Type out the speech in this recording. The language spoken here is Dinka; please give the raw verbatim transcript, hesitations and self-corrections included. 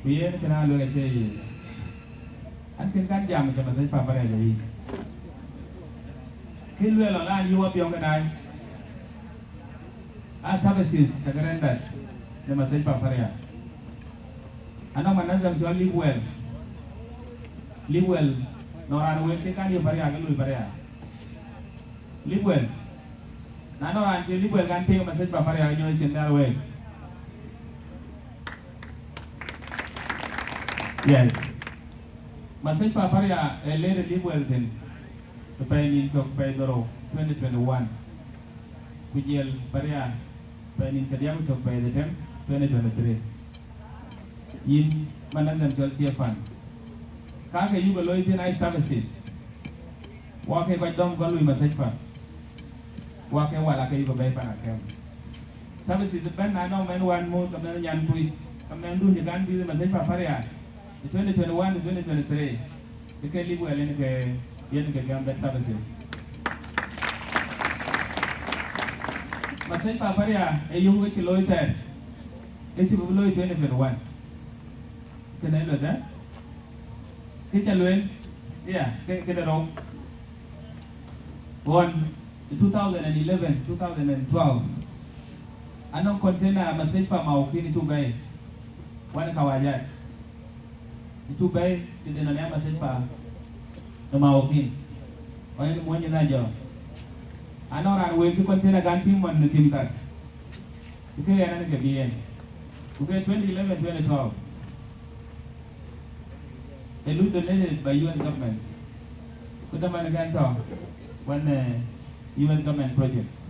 Yen kënë aluel acie yic. An kën kan jam cä Masech Paparia jɔ yic. Kën lueel lɔ lan yï wä biɔŋ kënai. A services cä ke rɛ̈n dɛ̈t në Masech Paparia. Anɔŋ manazam cɔl Live Well. Live Well, nɔŋ raan wël cï kan yï Paria ke lui Paria. Live Well. Na nɔŋ raan cï Live Well kan piŋ Masech Paparia nyɔɔc cin nhial wek. Yes. Masech Paparia ë lëër Live Well thïn. Ë pɛɛi nïn tök pɛɛi dhorou twenty twenty-one. Ku jiɛl Paria pɛɛi nïn kadiäk tök pɛɛi dhetem twenty twenty-three. Yïn manazam cɔl Tiefan. Ka ke yuk ë looi thïn aa services. Wa ke kɔc dɔm kɔn lui Masech Pa. Wa ke wal ake yuk ë bɛ̈i pan akɛm. Services ëbɛ̈n na nɔŋ mɛn wan muth, ka mɛn nyan kui, ka mɛn dhun cï kan dhiëth Masech Paparia. Twenty twenty-one to twenty twenty-three, ke ke Live Well yen ke, yen ke gam that services. Masech Paparia ë yöŋ ke cï looi thɛɛr, ë cï bï looi twenty twenty-one. Kënë lɔ dhɛn, kë cä lueel, ya, ke, ke de rou. Ɣɔn, two thousand and eleven, two thousand and twelve, anɔŋ container Masech Pa Mawkin ë cuk bɛ̈i, wan Kawajat. Ë cuk bɛ̈i tëde nɔn ya Masech Pa ë Mawkin. Ɣɔn ë muɔny ë na jɔ. Anɔŋ raan wël cï container gan tïŋ mɔn në tim thar. Ku ke ɣɛn an ke bï yen. Ku ke twenty eleven, twenty twelve. Ë lui donated by U S government. Ku dhaman kɛn tɔ̈ wan, eh, U S government projects.